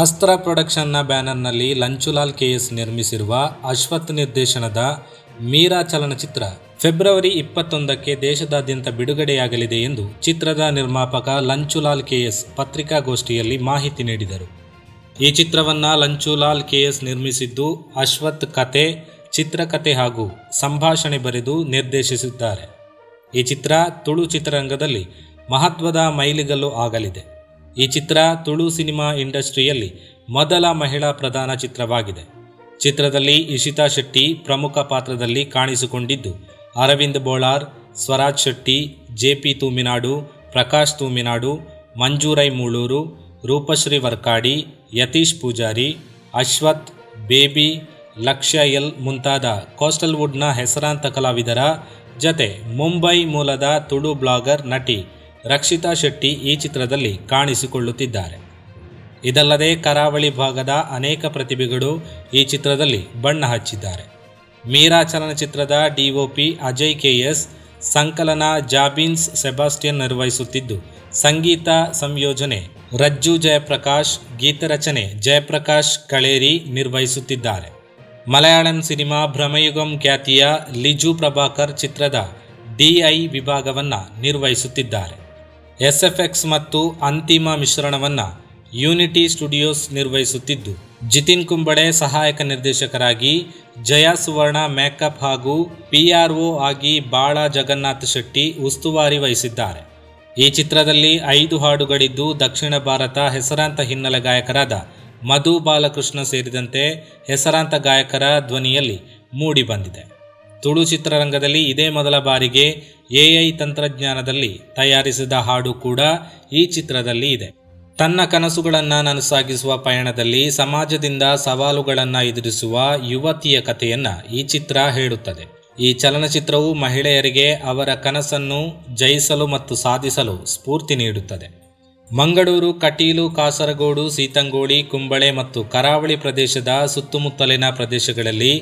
ಅಸ್ತ್ರ ಪ್ರೊಡಕ್ಷನ್ನ ಬ್ಯಾನರ್ನಲ್ಲಿ ಲಂಚುಲಾಲ್ ಕೆಎಸ್ ನಿರ್ಮಿಸಿರುವ, ಅಶ್ವಥ್ ನಿರ್ದೇಶನದ ಮೀರಾ ಚಲನಚಿತ್ರ ಫೆಬ್ರವರಿ 21ಕ್ಕೆ ದೇಶದಾದ್ಯಂತ ಬಿಡುಗಡೆಯಾಗಲಿದೆ ಎಂದು ಚಿತ್ರದ ನಿರ್ಮಾಪಕ ಲಂಚುಲಾಲ್ ಕೆಎಸ್ ಪತ್ರಿಕಾಗೋಷ್ಠಿಯಲ್ಲಿ ಮಾಹಿತಿ ನೀಡಿದರು. ಈ ಚಿತ್ರವನ್ನು ಲಂಚುಲಾಲ್ ಕೆಎಸ್ ನಿರ್ಮಿಸಿದ್ದು, ಅಶ್ವಥ್ ಕತೆ, ಚಿತ್ರಕತೆ ಹಾಗೂ ಸಂಭಾಷಣೆ ಬರೆದು ನಿರ್ದೇಶಿಸಿದ್ದಾರೆ. ಈ ಚಿತ್ರ ತುಳು ಚಿತ್ರರಂಗದಲ್ಲಿ ಮಹತ್ವದ ಮೈಲಿಗಲ್ಲು ಆಗಲಿದೆ. ಈ ಚಿತ್ರ ತುಳು ಸಿನಿಮಾ ಇಂಡಸ್ಟ್ರಿಯಲ್ಲಿ ಮೊದಲ ಮಹಿಳಾ ಪ್ರಧಾನ ಚಿತ್ರವಾಗಿದೆ. ಚಿತ್ರದಲ್ಲಿ ಇಶಿತಾ ಶೆಟ್ಟಿ ಪ್ರಮುಖ ಪಾತ್ರದಲ್ಲಿ ಕಾಣಿಸಿಕೊಂಡಿದ್ದು, ಅರವಿಂದ್ ಬೋಳಾರ್, ಸ್ವರಾಜ್ ಶೆಟ್ಟಿ, ಜೆಪಿ ತೂಮಿನಾಡು, ಪ್ರಕಾಶ್ ತೂಮಿನಾಡು, ಮಂಜು ರೈ ಮೂಳೂರು, ರೂಪಶ್ರೀ ವರ್ಕಾಡಿ, ಯತೀಶ್ ಪೂಜಾರಿ, ಅಶ್ವಥ್, ಬೇಬಿ, ಲಕ್ಷ್ಯ ಎಲ್ ಮುಂತಾದ ಕೋಸ್ಟಲ್ವುಡ್ನ ಹೆಸರಾಂತ ಕಲಾವಿದರ ಜತೆ ಮುಂಬೈ ಮೂಲದ ತುಳು ಬ್ಲಾಗರ್, ನಟಿ ರಕ್ಷಿತಾ ಶೆಟ್ಟಿ ಈ ಚಿತ್ರದಲ್ಲಿ ಕಾಣಿಸಿಕೊಳ್ಳುತ್ತಿದ್ದಾರೆ. ಇದಲ್ಲದೆ ಕರಾವಳಿ ಭಾಗದ ಅನೇಕ ಪ್ರತಿಭೆಗಳು ಈ ಚಿತ್ರದಲ್ಲಿ ಬಣ್ಣ ಹಚ್ಚಿದ್ದಾರೆ. ಮೀರಾ ಚಲನಚಿತ್ರದ ಡಿಒಪಿ ಅಜಯ್ ಕೆಎಸ್, ಸಂಕಲನ ಜಾಬಿನ್ಸ್ ಸೆಬಾಸ್ಟಿಯನ್ ನಿರ್ವಹಿಸುತ್ತಿದ್ದು, ಸಂಗೀತ ಸಂಯೋಜನೆ ರಜ್ಜು ಜಯಪ್ರಕಾಶ್, ಗೀತರಚನೆ ಜಯಪ್ರಕಾಶ್ ಕಳೇರಿ ನಿರ್ವಹಿಸುತ್ತಿದ್ದಾರೆ. ಮಲಯಾಳಂ ಸಿನಿಮಾ ಭ್ರಮಯುಗಂ ಖ್ಯಾತಿಯ ಲಿಜು ಪ್ರಭಾಕರ್ ಚಿತ್ರದ ಡಿಐ ವಿಭಾಗವನ್ನು ನಿರ್ವಹಿಸುತ್ತಿದ್ದಾರೆ. ಎಸ್ಎಫ್ಎಕ್ಸ್ ಮತ್ತು ಅಂತಿಮ ಮಿಶ್ರಣವನ್ನು ಯೂನಿಟಿ ಸ್ಟುಡಿಯೋಸ್ ನಿರ್ವಹಿಸುತ್ತಿದ್ದು, ಜಿತಿನ್ ಕುಂಬಳೆ ಸಹಾಯಕ ನಿರ್ದೇಶಕರಾಗಿ, ಜಯ ಸುವರ್ಣ ಮೇಕಪ್ ಹಾಗೂ ಪಿಆರ್ಒ ಆಗಿ ಬಾಳ ಜಗನ್ನಾಥ್ ಶೆಟ್ಟಿ ಉಸ್ತುವಾರಿ ವಹಿಸಿದ್ದಾರೆ. ಈ ಚಿತ್ರದಲ್ಲಿ ಐದು ಹಾಡುಗಳಿದ್ದು, ದಕ್ಷಿಣ ಭಾರತ ಹೆಸರಾಂತ ಹಿನ್ನೆಲೆ ಗಾಯಕರಾದ ಮಧು ಬಾಲಕೃಷ್ಣ ಸೇರಿದಂತೆ ಹೆಸರಾಂತ ಗಾಯಕರ ಧ್ವನಿಯಲ್ಲಿ ಮೂಡಿಬಂದಿದೆ. ತುಳು ಚಿತ್ರರಂಗದಲ್ಲಿ ಇದೇ ಮೊದಲ ಬಾರಿಗೆ ಎಐ ತಂತ್ರಜ್ಞಾನದಲ್ಲಿ ತಯಾರಿಸಿದ ಹಾಡು ಕೂಡ ಈ ಚಿತ್ರದಲ್ಲಿ ಇದೆ. ತನ್ನ ಕನಸುಗಳನ್ನು ನನಸಾಗಿಸುವ ಪಯಣದಲ್ಲಿ ಸಮಾಜದಿಂದ ಸವಾಲುಗಳನ್ನು ಎದುರಿಸುವ ಯುವತಿಯ ಕಥೆಯನ್ನು ಈ ಚಿತ್ರ ಹೇಳುತ್ತದೆ. ಈ ಚಲನಚಿತ್ರವು ಮಹಿಳೆಯರಿಗೆ ಅವರ ಕನಸನ್ನು ಜಯಿಸಲು ಮತ್ತು ಸಾಧಿಸಲು ಸ್ಫೂರ್ತಿ ನೀಡುತ್ತದೆ. ಮಂಗಳೂರು, ಕಟೀಲು, ಕಾಸರಗೋಡು, ಸೀತಂಗೋಳಿ, ಕುಂಬಳೆ ಮತ್ತು ಕರಾವಳಿ ಪ್ರದೇಶದ ಸುತ್ತಮುತ್ತಲಿನ ಪ್ರದೇಶಗಳಲ್ಲಿ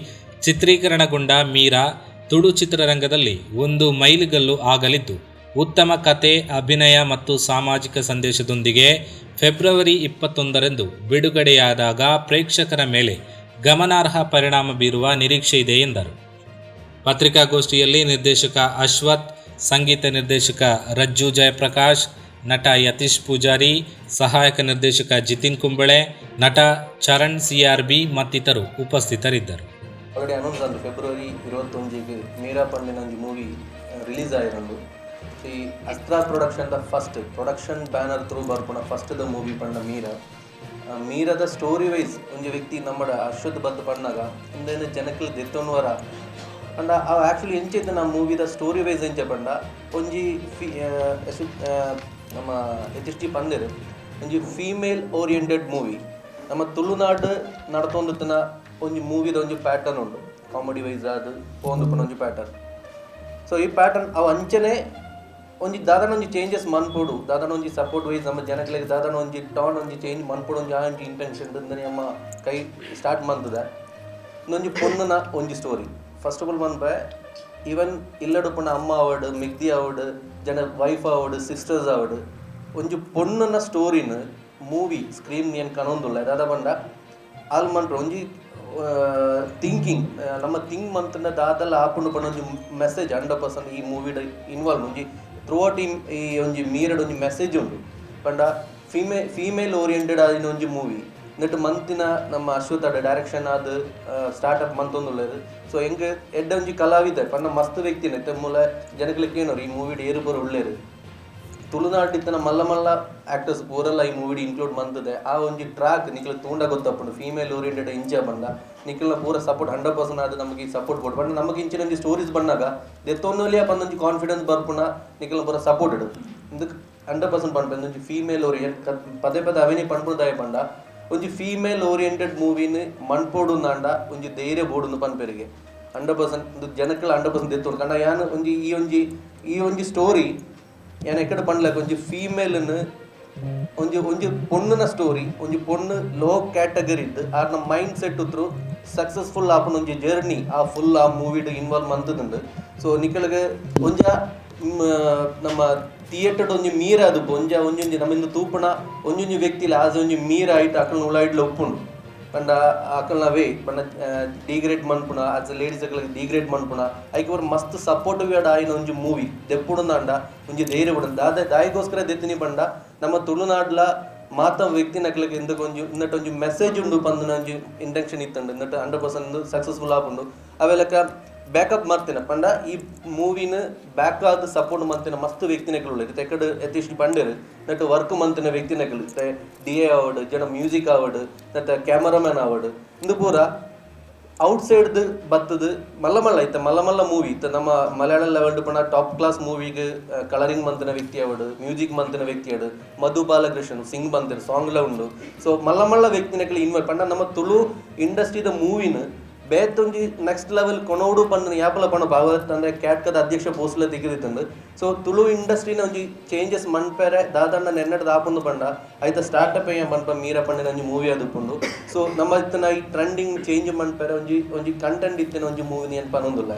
ಚಿತ್ರೀಕರಣಗೊಂಡ ಮೀರಾ ತುಳು ಚಿತ್ರರಂಗದಲ್ಲಿ ಒಂದು ಮೈಲಿಗಲ್ಲು ಆಗಲಿದ್ದು, ಉತ್ತಮ ಕತೆ, ಅಭಿನಯ ಮತ್ತು ಸಾಮಾಜಿಕ ಸಂದೇಶದೊಂದಿಗೆ ಫೆಬ್ರವರಿ 21ರಂದು ಬಿಡುಗಡೆಯಾದಾಗ ಪ್ರೇಕ್ಷಕರ ಮೇಲೆ ಗಮನಾರ್ಹ ಪರಿಣಾಮ ಬೀರುವ ನಿರೀಕ್ಷೆ ಇದೆ ಎಂದರು. ಪತ್ರಿಕಾಗೋಷ್ಠಿಯಲ್ಲಿ ನಿರ್ದೇಶಕ ಅಶ್ವಥ್, ಸಂಗೀತ ನಿರ್ದೇಶಕ ರಜ್ಜು ಜಯಪ್ರಕಾಶ್, ನಟ ಯತೀಶ್ ಪೂಜಾರಿ, ಸಹಾಯಕ ನಿರ್ದೇಶಕ ಜಿತಿನ್ ಕುಂಬಳೆ, ನಟ ಚರಣ್ ಸಿಆರ್ಬಿ ಮತ್ತಿತರರು ಉಪಸ್ಥಿತರಿದ್ದರು. ಆಲ್ರೆಡಿ ಅನೌನ್ಸ್ ಆಂಡ್, ಫೆಬ್ರವರಿ 21ಕ್ಕೆ ಮೀರಾ ಪಂಡಿನ ಒಂಜಿ ಮೂವಿ ರಿಲೀಸ್ ಆಯಿರುಂಡು. ಈ ಅಸ್ತ್ರ production the first production banner through ಬರ್ಪುನ first the movie ಪಂಡ ಮೀರಾ. ಮೀರಾದ ಸ್ಟೋರಿ ವೈಸ್ ಒಂಜಿ ವ್ಯಕ್ತಿ ನಮ್ಮಡ ಅಶ್ವಥ್ ಬತ್ತ್ ಪಣ್ಣಾಗ ಇಂದೇನು ಜನಕ್ಕಲ್ ದೆತ್ತೊನ್ವರ ಪಂಡ ಅವು ಆ್ಯಕ್ಚುಲಿ ಎಂಚ ಇತ್ತು ನಮ್ಮ ಮೂವಿದ ಸ್ಟೋರಿ ವೈಸ್ ಎಂಚ ಪಂಡ, ಒಂಜಿ ಫಿ ನಮ್ಮ ಎಚ್ ಟಿ ಪಂದೆರ್ ಒಂಜಿ ಫೀಮೇಲ್ ಓರಿಯೆಂಟೆಡ್ ಮೂವಿ. ನಮ್ಮ ತುಳುನಾಡು ನಡತೊಂದುತ್ತಿನ ಒಂಜಿ ಮೂವಿದ ಒಂಜಿ ಪ್ಯಾಟರ್ನ್ ಉಂಡು, ಕಾಮಿಡಿ ವೈಸ್ ಆದ್ ಪೋವೊಂದುಪ್ಪುನ ಒಂಜಿ ಪ್ಯಾಟರ್ನ್. ಸೊ ಈ ಪ್ಯಾಟರ್ನ್ ಅವು ಅಂಚನೆ ಒಂಜಿ ದಾದನ ಒಂಜಿ ಚೇಂಜಸ್ ಮನ್ಪೊಡು, ದಾದನ ಒಂಜಿ ಸಪೋರ್ಟ್ ವೈಸ್ ನಮ್ಮ ಜನಕ್ಲೆಗ್ ದಾದನ ಒಂಜಿ ಟೋನ್ ಒಂಜಿ ಚೇಂಜ್ ಮನ್ಪೊಡು, ಒಂಜಿ ಆ ಒಂಜಿ ಇಂಟೆನ್ಷನ್ ನಮ್ಮ ಕೈ ಸ್ಟಾರ್ಟ್ ಮಂತದ. ಇಂದೊಂಜಿ ಪೊಣ್ಣುನ ಒಂಜಿ ಸ್ಟೋರಿ. ಫಸ್ಟ್ ಆಫ್ ಆಲ್ ಮನ್ಪೆ, ಈವನ್ ಇಲ್ಲಡುಪ್ಪುನ ಅಮ್ಮ ಆವಡ್, ಮೆಗ್ದಿ ಆವಡ್, ಜನ ವೈಫ್ ಆವಡ್, ಸಿಸ್ಟರ್ಸ್ ಆವಡ್, ಒಂಜಿ ಪೊಣ್ಣುನ ಸ್ಟೋರಿನ ಮೂವಿ ಸ್ಕ್ರೀನ್ ಏನ್ ಕನೊಂದುಲ್ಲ. ದಾದ ಪಂಡ ಆಲ್ ಮನ್ಪೆ ಒಂಜಿ ಥಿಂಕಿಂಗ್, ನಮ್ಮ ಥಿಂಕ್ ಮಂತ್ನ ದಾದಲ ಆಪುಂಡು ಪಂಡ ಒಂಜಿ ಮೆಸೇಜ್ 100% ಈ ಮೂವಿಡ್ ಇನ್ವಾಲ್ವ್. ಒಂಜಿ ಥ್ರೂ ಔಟ್ ಈ ಒಂಜಿ ಮೀರಡ್ ಒಂಜಿ ಮೆಸೇಜ್ ಉಂಡು ಪಂಡ ಫೀಮೇಲ್ ಓರಿಯೆಂಟೆಡ್ ಆದಿನ ಒಂಜಿ ಮೂವಿ. ನೆಟ್ ಮಂತಿನ ನಮ್ಮ ಅಶ್ವಥ್ ಡೈರೆಕ್ಷನ್ ಆದ್ ಸ್ಟಾರ್ಟ್ ಅಪ್ ಮಂತೊಂದುಲ್ಲೆರ್. ಸೊ ಎಂಕ್ ಎಡ್ಡೆ ಒಂಜಿ ಕಲಾವಿದ ಪಂಡ ಮಸ್ತ್ ವ್ಯಕ್ತಿನ ಇತ್ತೆ ಮೂಲ ಜನಕ್ಲೆಗ್ ಕೇನೋರು, ಈ ಮೂವಿಡ್ ಏರು ಪೂರ ಉಲ್ಲೆರ್, ತುಳುನಾಡ್ ಇತ್ತಿನ ಮಲ್ಲ ಮಲ್ಲ ಆಕ್ಟರ್ಸ್ ಪೂರೆಲ್ಲ ಈ ಮೂವಿಡ್ ಇನ್ಕ್ಲೂಡ್ ಮಂತದೆ. ಆ ಒಂಜಿ ಟ್ರಾಕ್ ನಿಕ್ಲೆ ತೂಂಡ ಗೊತ್ತಪ್ಪುಂಡು, ಫೀಮೇಲ್ ಓರಿಯೆಂಟೆಡ್ ಇಂಚ ಪಂಡ. ನಿಕ್ಲೆನ ಪೂರ ಸಪೋರ್ಟ್ 100% ಆದ್ ನಮಗೆ ಸಪೋರ್ಟ್ ಕೊಡು ಪಂಡ ನಮಗೆ ಇಂಚಿನ ಒಂಜಿ ಸ್ಟೋರೀಸ್ ಬಣ್ಣಾಗ ದೆತ್ತೊಂದೊಲಿಯ ಪಂದ್ ಒಂಜಿ ಕಾನ್ಫಿಡೆನ್ಸ್ ಬರ್ಪುನ. ನಿಕ್ಲೆನ ಪೂರ ಸಪೋರ್ಟ್ ಇಡು. ಇಂದಕ್ 100% ಪನ್ಪೆ, ಒಂಜಿ ಫೀಮೇಲ್ ಓರಿಯೆಂಟ್, ಪದೇ ಪದೇ ಅವೆನೇ ಪನ್ಪುನ ದಾಯೆ ಪಂಡ, ಒಂಜಿ ಫೀಮೇಲ್ ಓರಿಯೆಂಟೆಡ್ ಮೂವಿನ್ ಮನ್ಪೊಡು ಅಂಡ ಒಂಜಿ ಧೈರ್ಯ ಬೋಡುಂದು ಪನ್ಪೆರಿಗೆ. 100% ಇಂದು ಜನಕ್ಕಲ 100% ದೆತ್ತೊಡು ಕಂಡ ಯಾನ್ ಒಂಜಿ ಈ ಒಂಜಿ ಸ್ಟೋರಿ ಯಾನ್ ಎಕ್ಕಡ ಪಂಡ್ಲಕ ಒಂಜಿ ಫೀಮೇಲ್ನ್ ಒಂಜಿ ಒಂಜಿ ಪೊಣ್ಣುನ ಸ್ಟೋರಿ, ಒಂಜಿ ಪೊಣ್ಣು ಲೋ ಕ್ಯಾಟಗರಿ ಇದ್ದು ಆರ್ನ ಮೈಂಡ್ ಸೆಟ್ ಥ್ರೂ ಸಕ್ಸಸ್ಫುಲ್ ಆಪುನ ಒಂಜಿ ಜರ್ನಿ ಆ ಫುಲ್ ಆ ಮೂವಿಡ್ ಇನ್ವಾಲ್ವ್ ಮಂತುದುಂಡು. ಸೊ ನಿಕಲ್ಗೆ ಒಂಜ ನಮ್ಮ ಥಿಯೇಟರ್ ಒಂಜಿ ಮೀರ ಅದು ಒಂಜ ಒಂಜೊಂಜಿ ನಮ್ಮಿಂದ ತೂಪುಣ ಒಂಜೊಂಜಿ ವ್ಯಕ್ತಿಲ ಆಸ್ ಒಂಜಿ ಮೀರ ಐಟ್ ಅಕಲ್ನ ಉಳಾಯಿಡ್ಲ ಉಪ್ಪುಂಡು. ಪಂಡ ಅಕಲ್ನ ವೇ ಪಂಡ ಡಿಗ್ರೇಡ್ ಮನ್ಪುಣ, ಆಸ್ ಲೇಡೀಸ್ ಅಕಲ್ಗೆ ಡಿಗ್ರೇಡ್ ಮನ್ಪುಣ, ಐಕ್ ಪೂರ ಮಸ್ತ್ ಸಪೋರ್ಟ್ ಆಯಿನ ಒಂಜಿ ಮೂವಿ ದೆಪ್ಪುಡುಂದಾಂಡ ಒಂಜಿ ಧೈರ್ಯ ಬಿಡ ದಾದ ದಾಯಿಗೋಸ್ಕರ ದೆತ್ತಿನಿ ಪಂಡ ನಮ್ಮ ತುಳುನಾಡ್ಲ ಮಾತ ವ್ಯಕ್ತಿನಕ್ಲೆಗ್ ಇಂದಕ್ ಒಂಜಿ ಇಂದಟ್ ಒಂಜಿ ಮೆಸೇಜ್ ಉಂಡು ಪಂದಿನ ಒಂಜಿ ಇಂಟೆನ್ಷನ್ ಇತ್ತುಂಡು. ಇಂದಟ್ 100% ಸಕ್ಸಸ್ಫುಲ್ ಆಪುಂಡು. ಅವೆಲಕ ಬ್ಯಾಕಪ್ ಮಲ್ತಿನ ಪಂಡ ಈ ಮೂವಿನ ಬ್ಯಾಕ್ ಆದ್ ಸಪೋರ್ಟ್ ಮಲ್ತಿನ ಮಸ್ತ್ ವ್ಯಕ್ತಿನಕುಲು ಉಲ್ಲೆರ್. ತೆಕಡ್ ಯತೀಶ್ ಪಂಡೆರ್, ನೆಟ್ ವರ್ಕ್ ಮಲ್ತಿನ ವ್ಯಕ್ತಿನಕುಲು ಡಿ ಎ ಆವಡ್, ಜನ ಮ್ಯೂಸಿಕ್ ಆವಡ್, ನೆತ್ತ ಕ್ಯಾಮರಾಮನ್ ಆವಡ್, ಇಂದು ಪೂರ ಔಟ್ ಸೈಡ್ ಬತ್ತದು ಮಲ್ಲ ಮಲ್ಲ ಇತ್ತ ಮಲ್ಲ ಮಲ್ಲ ಮೂವಿ ಇತ್ತ ನಮ್ಮ ಮಲಯಾಳಂ ಲೆವೆಲ್ ಪಂಡ ಟಾಪ್ ಕ್ಲಾಸ್ ಮೂವಿಗ್ ಕಲರಿಂಗ್ ಮಂತಿನ ವ್ಯಕ್ತಿ ಆವಡ್, ಮ್ಯೂಸಿಕ್ ಮಂತಿನ ವ್ಯಕ್ತಿ ಆವಡ್, ಮಧು ಬಾಲಕೃಷ್ಣನ್ ಸಿಂಗ್ ಬಂತಿನ ಸಾಂಗ್ ಲ ಉಂಡು. ಸೊ ಮಲ್ಲ ಮಲ್ಲ ವ್ಯಕ್ತಿನಕುಲು ಇನ್ವಾಲ್ವ್ ಪಂಡ ನಮ್ಮ ತುಳು ಇಂಡಸ್ಟ್ರಿದ ಮೂವಿನ ಬೇತೊಂಜಿ ನೆಕ್ಸ್ಟ್ ಲೆವೆಲ್ ಕೊನೋಡು ಪಂಡ ಯಾಪಲ ಪಂಡ ಭಾಗವತ್ ಅಂದ್ರೆ ಕ್ಯಾಟ್ಕದ ಅಧ್ಯಕ್ಷ ಪೋಸ್ಟ್ಲ ತೆಗೆದಿತ್ತಂದು. ಸೊ ತುಳು ಇಂಡಸ್ಟ್ರಿನ ಒಂಜಿ ಚೇಂಜಸ್ ಮನ್ಪೆರೆ ದಾದಣ್ಣ ನೆನ್ನಡ ದಾಪುಂದು ಪಂಡ ಐತ ಸ್ಟಾರ್ಟ್ ಅಪ್ ಏ ಪನ್ಪ ಮೀರ ಪಂಡಿನ ಒಂಜಿ ಮೂವಿ ಅದುಪುಂಡು. ಸೊ ನಮ್ಮ ಇತ್ತಿನ ಈ ಟ್ರೆಂಡಿಂಗ್ ಚೇಂಜ್ ಮನ್ಪೆರೆ ಒಂಜಿ ಒಂಜಿ ಕಂಟೆಂಟ್ ಇತ್ತಿನ ಒಂಜಿ ಮೂವಿ ಪನೊಂದುಲ್ಲ.